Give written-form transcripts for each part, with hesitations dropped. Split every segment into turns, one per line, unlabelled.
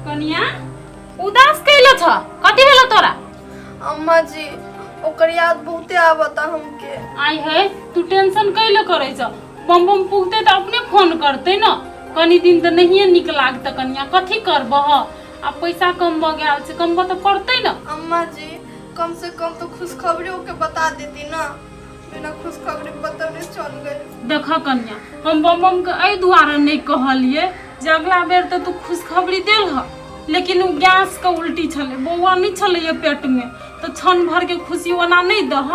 कनिया उदास कैले छ कथी भेलो तोरा
अम्मा जी ओकर याद बहुते आवता हमके
आई है तू टेंशन कैले करै छ बम बम पुगते तऽ अपने फोन करते न कनी दिन तऽ नहिए नीक लागतै कनिया कथी करबह आ पैसा कमबऽ गेल छै कमबऽ तऽ पड़तै न
अम्मा जी कम से कम तो खुशखबरी ओके बता देती ना बिना खुशखबरी बतौने चल गए
देख कनिया हम बम बम के एहि दुआरे नहि कहलियै जे अगला बेर तऽ तू खुशखबरी देल ह लेकिन ओ गैस के उल्टी छलै बौआ नहि छलैए पेटमे तऽ क्षण भरके खुशी ओना नहि दह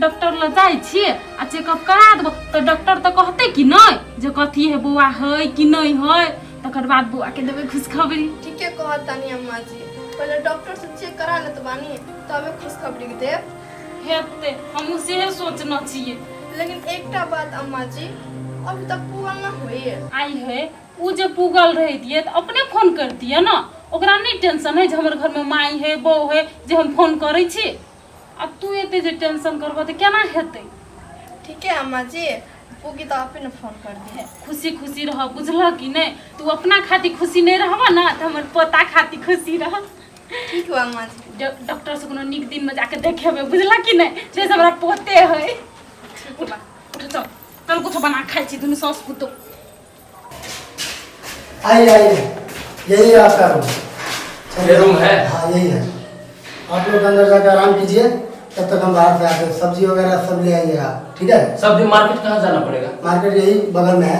डॉक्टर लग जाइ छियै आ चेकअप करा देबो तऽ डॉक्टर तऽ कहतै कि नहि जे कथी है बौआ है कि नहि है तकर बाद बौआके देबै खुशखबरी
ठीके कहत तानी अम्मा जी पहले डॉक्टर से चेक करा लेत बानी तबे खुशखबरी देब
हेतै हमहूँ सेहे सोचने छियै
लेकिन एकटा बात अम्मा जी अभी तक पूरा ना होइए
आई है उ जे पुगल रहितियै तऽ अपने फोन करतियै ने ओकरा नहि टेंशन है जे हमर घरमे माय है बहू है जे हम फोन करै छी आ तू एते जे टेंशन करबह तऽ केना हेतै
ठीक है अम्मा जी पुगी तो आप ही ने फोन कर दिए
खुशी खुशी रह बुझलह कि नहि तू अपना खातिर खुशी नहि रहबह ने तऽ हमर पोता खातिर खुशी रह
ठीक बा अम्मा जी
डॉक्टर से कोनो नीक दिन में जाके देखेबै बुझलह कि नहि जैसे हमरा पोते है उठ उठ चल चल कुछ बना खाइ छी दुनू सास पुतोह
आइए आइए यही है आपका रूम।
ये रूम है?
हाँ यही है। आप लोग अंदर जाकर आराम कीजिए, तब तक हम बाहर से आते हैं। सब्जी वगैरह सब ले आइएगा, ठीक है?
सब्जी मार्केट कहाँ जाना पड़ेगा?
मार्केट यही बगल में है।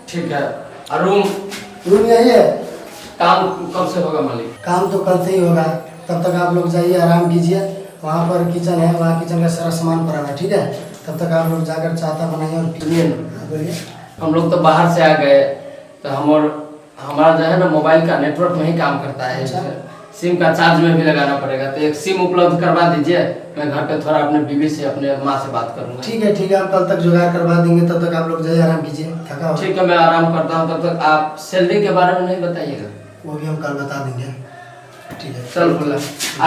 ठीक है। और रूम?
रूम यही है।
काम कब से होगा मालिक?
काम तो कल से ही होगा, तब तक आप लोग जाइए आराम कीजिए। वहाँ पर किचन है, वहाँ किचन का सारा सामान पड़ा है, ठीक है? तब तक आप लोग जाकर चाय बनाइए और
सुनिए ना।
हाँ, बोलिए।
हम लोग तो बाहर से आ गए तो हम और हमारा जो है ना मोबाइल का नेटवर्क नहीं काम करता है।
अच्छा।
सिम का चार्ज में भी लगाना पड़ेगा, तो एक सिम उपलब्ध करवा दीजिए। मैं घर पे थोड़ा अपने बीवी से अपने माँ से बात करूंगा।
ठीक है ठीक है, हम कल तक जुगाड़ करवा देंगे, तब तक आप लोग जाइए आराम कीजिए, थका हुआ।
ठीक है, मैं आराम करता हूँ तब तक। आप सैलरी के बारे में नहीं बताइएगा?
वो भी हम कल बता देंगे, ठीक है?
चल बोला।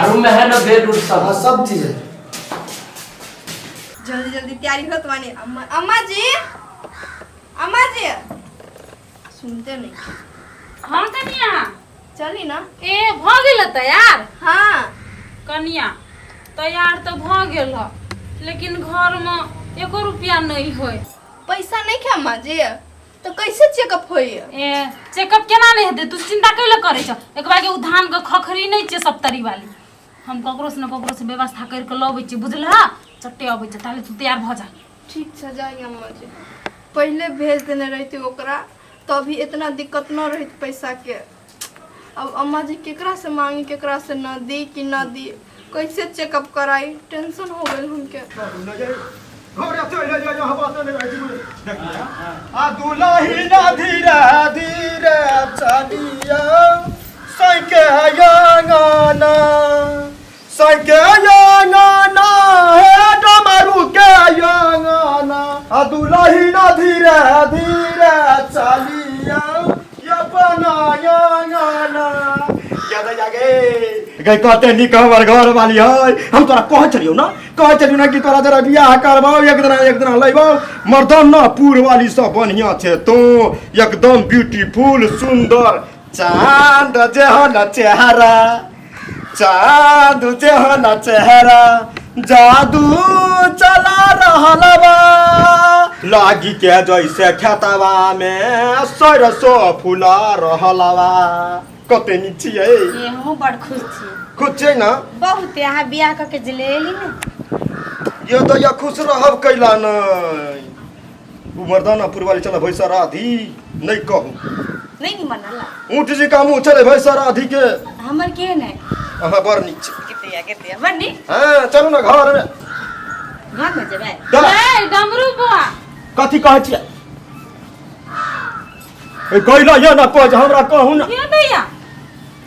और रूम में है ना बेड उड सब?
हाँ सब चीज़ है।
जल्दी जल्दी तैयारी होत बानी। अम्मा अम्मा जी, अम्मा जी सुनते नहीं।
हाँ कनिया
चली ना।
ए भऽ गेल तैयार?
हाँ।
कनिया तैयार तऽ भऽ गेल ह, लेकिन घरमे एको रुपया नहि होय।
पैसा नहीं खे अम्मा जी, तो कैसे चेकअप होई?
ए चेकअप केना नहि हेतै, तू चिंता कैले करै छ? एक बार ओ धान के खखरी नहि छियै सप्तरी वाली, हम ककरो से न ककरो से व्यवस्था करि के लबै छियै, बुझलह? चट्टे अबै छै, ताले तू तैयार भऽ जा।
ठीक छै जाइए अम्मा जी। पहले भेज देने रहती ओकरा तो अभी इतना दिक्कत न रहित पैसा के। अब अम्मा जी केकरा से मांगी, केकरा से न दी कि न दी, कैसे चेकअप कराई, टेंशन हो गई हमके।
आ दुलहिना धीरे धीरे चलिया सैके अंगना, सैके अंगना हे डमरू के अंगना। आ दुलहिना धीरे धीरे चलिया अपना अंगना। जागे गई कहते नीक हमर घर वाली है। हम तोरा कहै छलियौ ना, कहै छलियौ ना कि तोरा जरा बियाह करबौ, एक दिना एक दिना लैबौ। मर्दाना पुर वाली सब बढ़िया छै, तू एकदम ब्यूटीफुल सुंदर चांद जेहन चेहरा, चांद जेहन चेहरा, जादू चला रहल बा। लागी के जैसे खेतवा में सरसो फुला रहल बा। कते नीक छियै।
ए हमहूँ बड़ खुश छी।
खुश छियै ना?
बहुत। अहाँ बियाह कऽ के जे ले एली ने।
ये तो या खुश रहब कैला नहीं। उ मर्दाना पुरवाली चल भैसा राधी नहीं कहू।
नहीं निमन अल्ला।
ऊँट जी का मुँह चले भैसा राधी के।
हमर के नहीं?
अहाँ बड़ नीक छी।
केते या केते या बड़ नीक।
हाँ चलू ना घर में।
घर में जेबै?
चल।
ए डमरू बुआ।
कथी कहै छियै? ए गैला ये ना कह जे हमरा कहू ना।
के दैया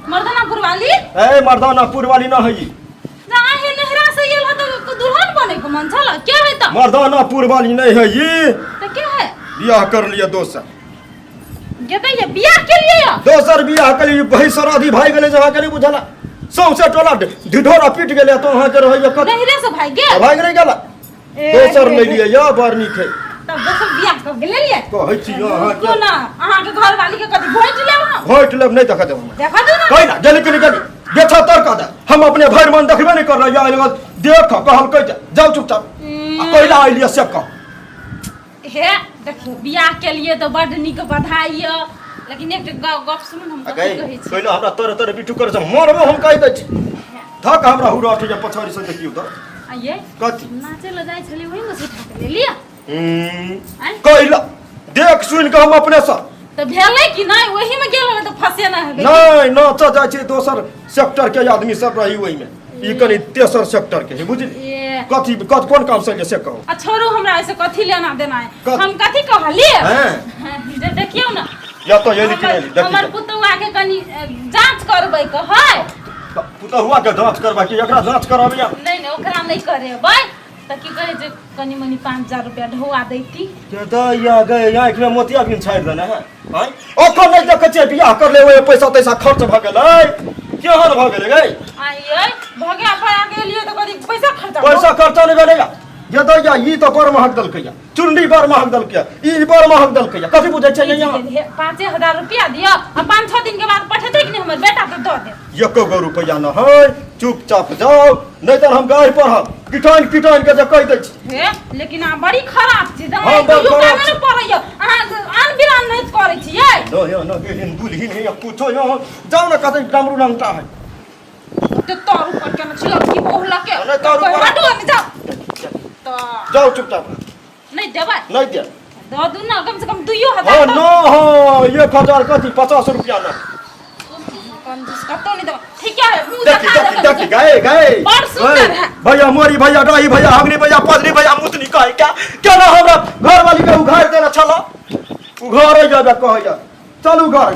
मर्दानापुर वाली?
ए मर्दानापुर वाली ना है ई।
जहाँ हे नहरा से येल ह तो दुल्हन बने के मन छल के है त?
मर्दानापुर वाली नहीं है ई।
त के है?
बियाह कर लिया दोसर।
के दैया बियाह के लिए या?
दोसर बियाह के लिए भाई सराधी भाई गेले जहाँ के नहीं बुझला। सौंसे टोला ढिढोरा पीट गेले तो वहाँ के रहैया कत।
नहरे से भाग गेल?
भाग नहीं गेला। दोसर ले लिया या बड़ नीक है।
तब दोसर बियाह कऽ के लेलियै।
कहै छी अहाँ
रुकू ना, अहाँके घरवाली के कथी घोटि लेब हम?
घोटि लेब, नहि देखऽ देब हमरा।
देखऽ दू ना।
कहि ना गेली कि नहि गेली? देखऽ तर कह दे, हम अपने भरि मन देखबे नहि कर रहियै, देख कहलकै जे जाउ चुपचाप। आ कैला अयलियै से कह।
हे देखियौ, बियाह के लिए तऽ बड्ड नीक बधाई यऽ, लेकिन एकटा गप सुनू ने, हम कथी कहै छी।
कैला हमरा तोरे तोरे बिट्टू करे से मरबो हम, कहि दै छी। धक हमरा हुरा उठै पछाड़ी से देखियौ तऽ।
आ ये
कथी
नाचे लए जाइ छलियै ओहिमे से उठा के लेलियै?
कैला देख सुनि कऽ हम अपने से
तऽ भेलै कि नहि? ओहिमे गेल होबै तऽ फंसे ना हेबै।
नहि, नाचऽ जाइ छै दोसर सेक्टर के आदमी सब रही ओहिमे, ई कनि तेसर सेक्टर के है, बुझली?
ए
कथी कथ कोन काम से से कहू।
आ छोड़ू, हमरा ऐसे कथी लेना देना है।
कथी?
हम कथी कहलियै?
हैं
जे देखियौ ने
या तो ये लिखी
हमर
देखी।
हमर पुतौआ के कनि जांच करबै कहै।
पुतहुआ के जांच करबा कि एकरा जांच करबिया?
नहि नहि, ओकरा नहि करेबै तऽ की कहै छै, कनि मनि 5000 रुपया ढौआ दैती।
के दैया गए, आँखि में मोतिया बिन छाड़ि देने है आँय? अखन नहि देखै छियै बियाह कर ले, ओहि पैसा तैसा खर्च भऽ गेलै, केहन भऽ गेलै गै?
आइयै भगे भया गेलियै तऽ कथी पैसा खर्चा
पैसा खर्चा नहि भेलै ये दैया। ई तऽ बड़ महग देलकै, चुन्नी बड़ महग देलकै, ई बड़ महग देलकै, कथी बुझै छै यहाँ?
5000 रुपया दिअ आ 5-6 दिन के बाद पठेतै कि नहि हमर बेटा तऽ दऽ देब।
एको गो रुपैआ न है, चुपचाप जाओ, नहीं तऽ हम गारि पढ़ब किटान किटान के जे कहि दै छी।
हे लेकिन अहाँ बड़ी खराब छी।
हाँ, बड़
कहियो
खराब
कामे
छी।
नहि पड़ैया, अहाँ आन बिरान नहि करै छियै।
न यो न गेलिन दुलहिन है या कुछो यो, जाओ न, कतै डमरू नंगटा है।
ओते तर ऊपर केने छी लड़की बहु लके।
नहि, तर ऊपर-
हटू ओने जाउ तऽ।
जाओ चुपचाप।
नहि देबै?
नहीं दे।
दऽ दू ने कम से कम दुइयो
हाँ
हजार।
न हाँ, 1000 कथी, 50 रुपया न।
कंजूस, कतौ नहि देबै। ठीक है, मुँह
देखी
देखा
देखी
देबै।
देखी गए गए।
बड़ सुंदर है।
भैया मोरी भैया डाही भैया हगनी भैया पजनी भैया मुतनी कहे क्या क्या ना हमरा घर वाली के उघार देना छला, उघारे जाबे कहे जा, चलू घर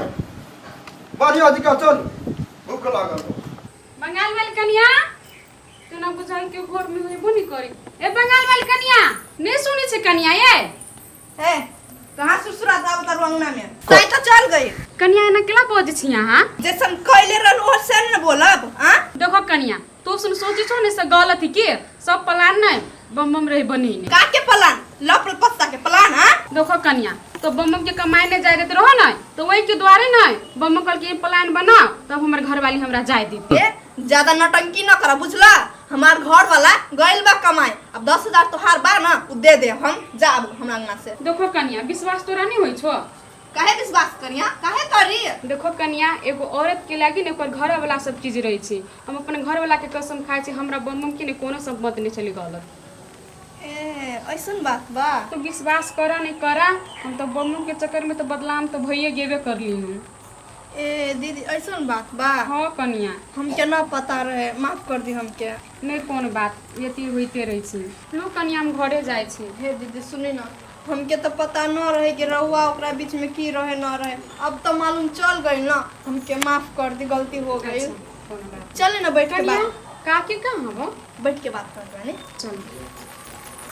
बढ़िया जी का, चल भूख लागल।
बंगाल वाली कनिया तू ना बुझाई के घर में होइबो नहीं करी। ए बंगाल वाली कनिया, नहीं सुनी छे कनिया ये?
ए कहाँ सुरसुरा आब तारू अंगना में ताई तो चल गई।
कनिया एना केला बजै छी अहाँ?
जैसन कैले रहल ओ से न बोलब आ।
देखो कनिया, तू सुन सोची छो ने से गलत ही के सब प्लान नहीं बम बम रही बनी ने।
का के प्लान? लप पत्ता के प्लान? आ
देखो कनिया, तो बम बम के कमाई नहीं जाए देते रहो ना, तो वही के द्वारे नहीं बम बम कल के प्लान बनाओ तब हमर घर वाली हमरा जाए देती।
ए ज्यादा नौटंकी न कर बुझला, हमार घर वाला गइल बा कमाए, अब 10,000 तोहार बा ना उ दे दे, हम जा अब हमरा अंगना से।
देखो कनिया, विश्वास तोरा नहीं होइ छो?
काहे विश्वास करिया, काहे करी?
देखो कनिया, एगो औरत के लागी ने ओकर घर वाला सब चीज रहे छै। हम अपन घर वाला के कसम खाइ छी, हमरा बम बम के ने कोनो सम्मत नहीं छलै गलत।
ए ऐसन बात बा?
तो विश्वास करा नहीं करा, हम तो बम बम के चक्कर में तो बदनाम तो भइए गेबे करली हूँ।
ए दीदी ऐसन बात बा?
हाँ कनिया।
हमके ना पता रहे, माफ कर दी हमके।
नहीं कोनो बात, ये होइते रहे छै। लो कनिया, हम घरे जाइ छी।
हे दीदी सुनी ना, हमके तो पता न रहे कि रहुआ ओकरा बीच में की रहे न रहे, अब तो मालूम चल गई ना, हमके माफ कर दी, गलती हो गई।
अच्छा, कोनो बात।
चले ना बैठ के
कनिया
बात,
काकी कहाँ हो?
बैठ के बात कर बानी।
चल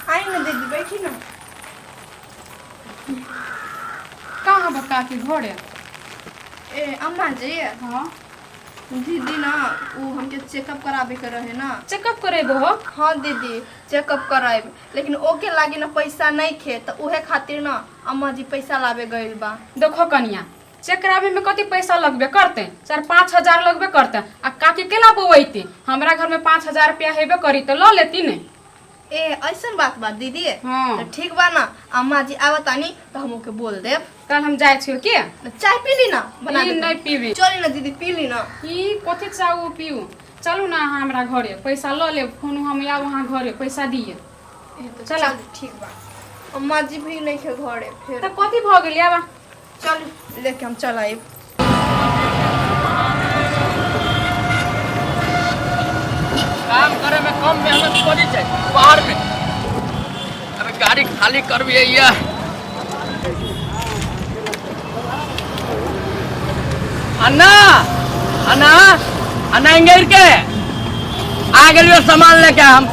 आई ना दीदी, बैठी ना।
कहाँ बा काकी घरे?
ए अम्मा जी।
हाँ
दीदी ना उ हमके चेकअप कराबे के रहे ना।
चेकअप करेबो हो?
हाँ दीदी चेकअप कराएब, लेकिन ओके लागी ना पैसा नहीं खे, तो उहे खातिर ना अम्मा जी पैसा लाबे गइल बा।
देखो कनिया, चेक कराबे में कति पैसा लगबे करते? 4-5 हजार लगबे करते। आ काकी केना बौएती? हमरा घर में 5000 रुपया हेबे करी तो ल लेती ने।
ए ऐसन बात बा दीदी?
हाँ।
तो ठीक बा ना, अम्मा जी आवतानी तो हम ओके बोल देब।
कल हम जाइ छियो के।
चाय पी ली ना, बना
ई
देब।
नहीं पीबी।
चली ना दीदी पी ली ना।
ई कथी चाय ओ पीऊ, चलू ना अहाँ हमरा घरे पैसा ल लेब, फोन हम आउ अहाँ घरे पैसा दिए।
ए, तो
चला।
चल ठीक बा, अम्मा जी भी नहीं खे घरे फिर।
तऽ कथी भऽ गेल आबा?
चल लेके हम चल आइब।
काम करे में कम मेहनत करी छै बाहर में। अबे गाड़ी खाली करबियै ये। अन्ना अन्ना अन्ना इंगेर के आ गेलियो सामान लेके हम।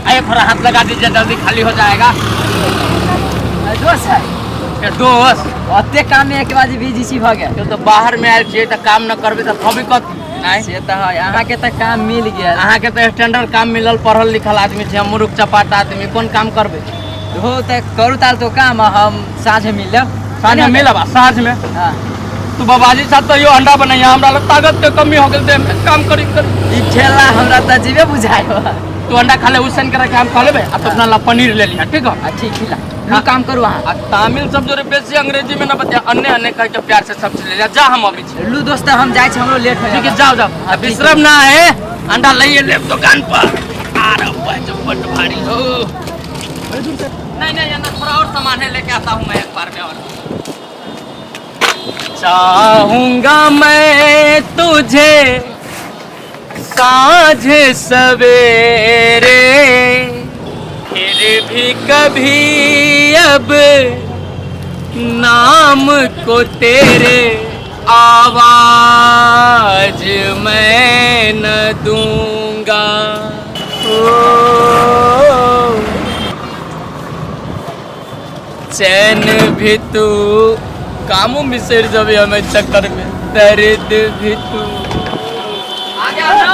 आइए थोड़ा हाथ लगा दीजिए, जल्दी खाली हो जाएगा।
दोस्त है
ए दोस्त,
ओते काम में एक बाजी बिजी छी भ गेल।
तो तो बाहर में आयल छियै तऽ काम न करबै तऽ खबी कथी? आँय?
से तऽ है, अहाँके तऽ काम मिल गेल।
अहाँके तऽ स्टैंडर्ड काम मिलल, पढ़ल लिखल आदमी छै, हम मुरुख चपाट आदमी कोन काम करबै?
हो तऽ करू ताल तो काम आ हम साँझ में मिलब।
साँझ में मिलब आ साँझ में।
हाँ।
तू बाबाजी साथ तो यो अंडा बनैया, हमरा लग ताकत के कमी हो गेल देह में, काम करी करी।
ई ठेला हमरा तऽ जीवे बुझाय हो।
तू अंडा खा ले, उसन करे के हम खा लेबे, आ तू अपना ला पनीर ले लिहा, ठीक हो?
आ ठीक हिला। लू काम करू अहाँ।
आ तमिल सब जोरे बेसी अंग्रेजी में न बतिया, अन्य अन्य कह के प्यार से सब चीज ले जा, जा हम अभी छी।
लू दोस्त हम जाइ छी, हमरो लेट हो
ठीक है,
जाएगा।
जाओ जाओ। आ विश्राम ना है, अंडा लइए ले दुकान पर। अरे बच बट भारी हो। नहीं नहीं अंदर थोड़ा और सामान है, लेके आता हूँ मैं एक बार में। और चाहूंगा मैं तुझे साँझ सवेरे, फिर भी कभी अब नाम को तेरे आवाज मैं न दूंगा। ओ चैन भी तू कामों मिसर जब हमें चक्कर में, दर्द भी तू। आ गया ना।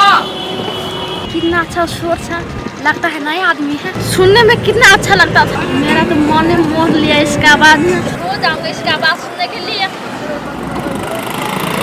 कितना अच्छा शोर था, लगता है नया आदमी है। सुनने में कितना अच्छा लगता था, मेरा तो मन ही मोह लिया इसका आवाज में। रोज आऊंगा इसका आवाज सुनने के लिए।